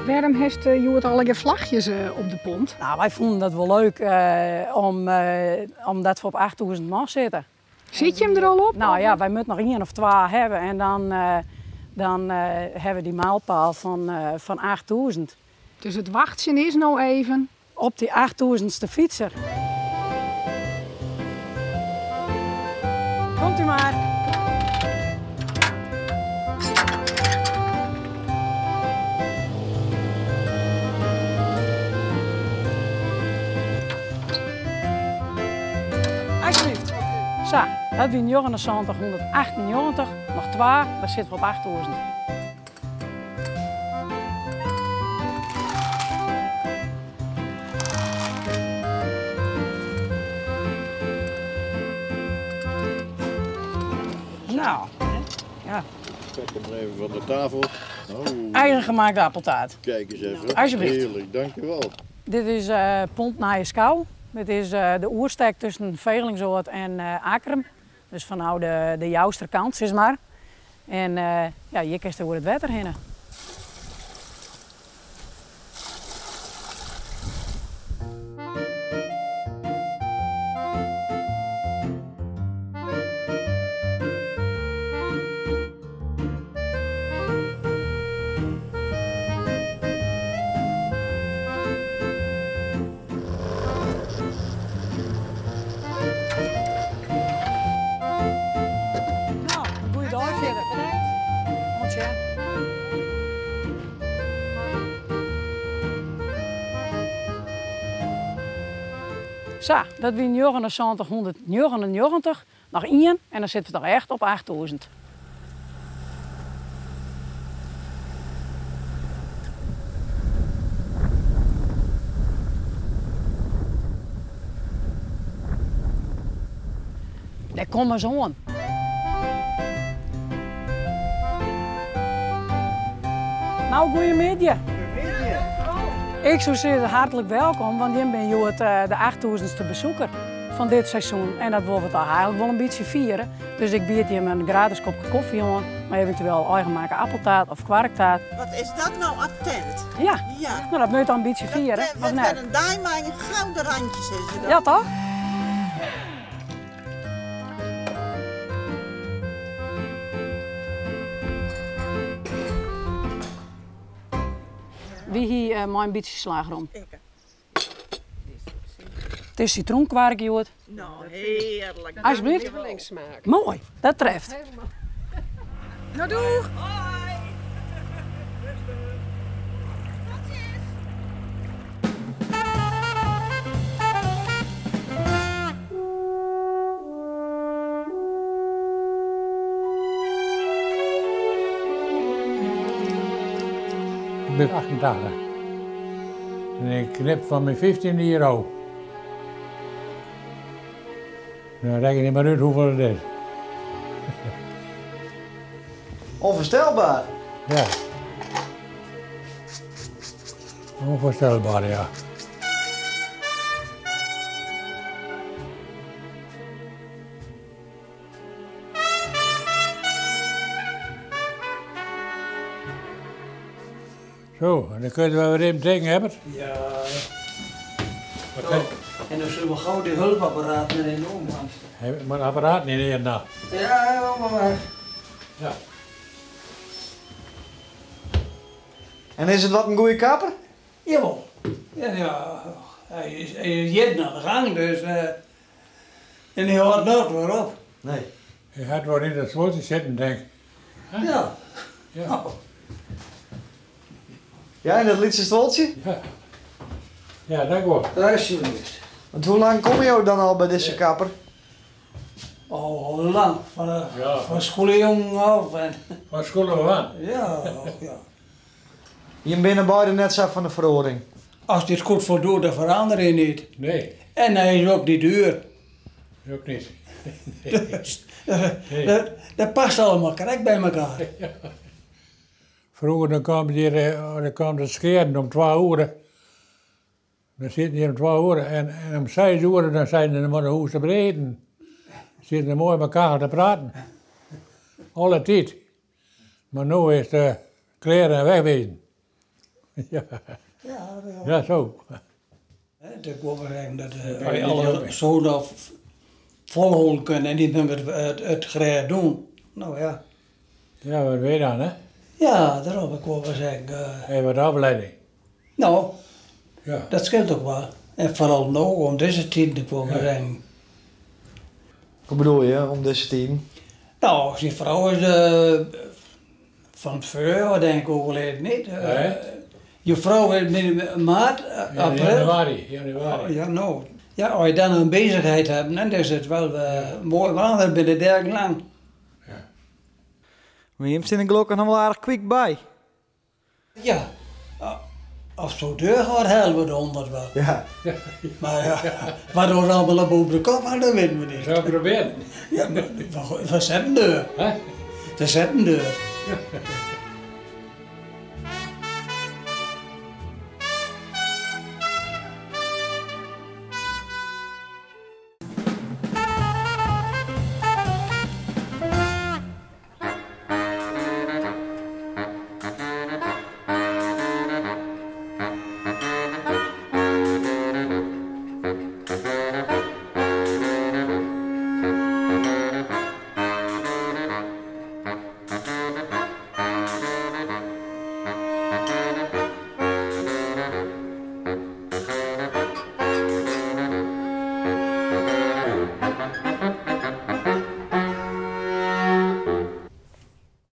Wêrom hast hjoed allegear flachjes op de pont? Nou, wy fûnen dat wol leuk omdat we op 8000 man sitte. Sit jim der al op? Nou ja, wy moatte noch ien of twa hawwe en dan, dan hawwe we dy mijlpaal fan 8000. Dus it wachtsjen is no even? Op dy achttûzenste fytser. Komt u mar. Alsjeblieft. Sa, dat wie 7998, noch twa, dan sitte we op 8000. Nou, ja. Pak hem maar even van de tafel. Oh. Eigen gemaakte appeltaart. Kijk eens even. Alsjeblieft. Heerlijk, dankjewel. Dit is Pont Nije Skou. Dit is de oerstek tusken Vegelingsoard en Akkrum. Dus fanôf de Jouster kant, sis mar. En ja, hjir kinst oer it wetter hinne. No, goeie dei fierder. Oant sjen. Sa, dat wie 7999, noch ien en dan sitte we toch echt op 8000. Dêr komme se oan. No, goeiemiddei. Goeiemiddei. Ik soe sizze hartlik welkom, want jim binne hjoed de achttûzenste besoeker fan dit seizoen en dat wolle we toch eigenlik wol in bytsje fiere. Dus ik bied jim in gratis kopke kofje oan, mei eventueel eigenmakke appeltaart of kwarktaart. Wat is dat nou attent? Ja. Ja. No, dat moat dan in bytsje fiere, of net? Dat in dei mei gouden randjes is het dan. Ja, toch? Wie hie mei in bytsje slaachrom? Ik. It is sitroenkwark hjoed. No, hearlik. Alsjeblieft. Lievelingssmaak. Moai, dat treft. No, doeg! Hoi! Ik bin 88 en ik knip fan myn fyftjinde jier ôf. No rekkenje mar út hoefolle it is. Onvoorstelbaar. Ja. Onvoorstelbaar, ja. Zo, en dan kunnen we weer even tegen hebben. Ja. Zo. En dan zullen we gauw die hulpapparaat met in omgaan. Maar het apparaat niet in nou. Ja, maar. Ja. En is het wat een goede kapper? Jawel. Ja, ja. Hij is jitten aan de gang, dus en hij houdt nooit meer op. Nee. Hij had wel in dat stoeltje zitten, denk ik. Huh? Ja. Ja. Oh. Ja, in dat lytse stoeltje? Ja. Ja, dank u wel. Alsjeblieft. Want hoe lang kom je dan al bij deze kapper? Oh, al lang. Van Ja. schooljongen af. En Van school af aan? Ja, ja. Je bent beide net zo van de verhoring. Als dit goed voldoet, dan verander je niet. Nee. En hij is ook niet duur. Ook niet. Dus, Nee. dat past allemaal correct bij elkaar. Ja. Vroeger dan kwam hier dan kwam de scheren om 2 uur. Dan zitten hier om 2 uur en om 6 uur dan zijn ze maar de hoes te breden. Zitten ze mooi met elkaar te praten. Alle tijd. Maar nu is de kleren wegwezen. Ja, Ja, ja. ja zo. Ik wil wel zeggen dat wij alle zo nog volhouden kunnen en niet meer het graag doen. Nou ja. Ja, wat weet je dan, hè? Ja, daarom ik wil wel zeggen. Even wat afleiding. Nou, Ja. dat scheelt ook wel. En vooral nu, om deze tijd, ik wil maar zeggen. Hoe bedoel je, om deze team? Nou, zijn vrouw is van voor, denk ik overleden niet. Nee. Je vrouw is in maart, Ja, april. januari, januari. Oh, ja, nou. Ja, als je dan een bezigheid hebt, dan is het wel mooi, want dan ben je derg lang. Maar je hebt in de klokken nog wel aardig kwik bij. Ja, als het zo deur gaat, helpen we de 100 wel. Ja. Maar ja, waardoor we allemaal boven de kop hadden, dat weten we niet. Zou proberen. Ja, maar we zetten deur. Hè? We zetten deur.